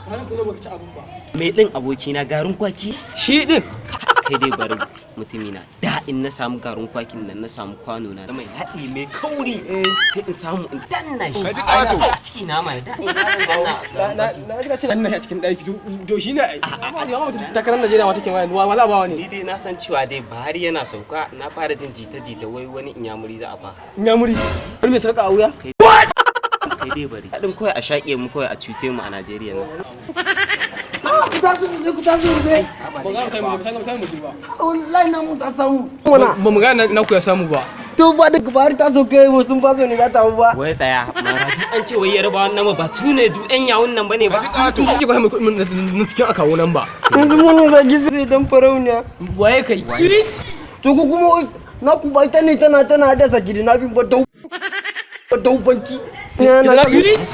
Ranar kuma baka ci abun ba. Me din abokina, garin kwaki? Shi din. Kai dai bari, mutumina, da in na samu garin kwakin nan, na samu kwano na mai haɗi mai kauri, sai in samu in danna shi. Ka ji ƙato. A ciki na mana da in danna. Na na ce nan a cikin ɗaki, to shi ne ai. Amma yawan mutum takarar Najeriya ma take ma yanzu wala ba wani. Ni dai na san cewa dai Buhari yana sauka, na fara jin jita-jita wai wani inyamuri za a ba. Nyamuri. Wani mai sarƙa a wuya. Kai dai bari haɗin kawai a shaƙe mu, kawai a cuce mu a Najeriya nan. Ku tashi mu je, ku tashi mu je. Ba za mu kai mu kai mu je ba. Wallahi na mun ta samu. Wana. Ba mu gane na ku ya samu ba. To ba da Buhari ta sauka mu sun faso ne za ta hau ba. Wai tsaya mara, duk an ce wai Yarbawan nan ba tune du ɗan yawun nan bane ba. Ka ji ƙato. Shi ke kwai mu na cikin akawo nan ba. Yanzu mun ne zagi sai dan farauniya. Waye kai? To ku kuma na ku ba ita ne tana haddasa kidnapping ba dau ba dau banki. Kidnapping?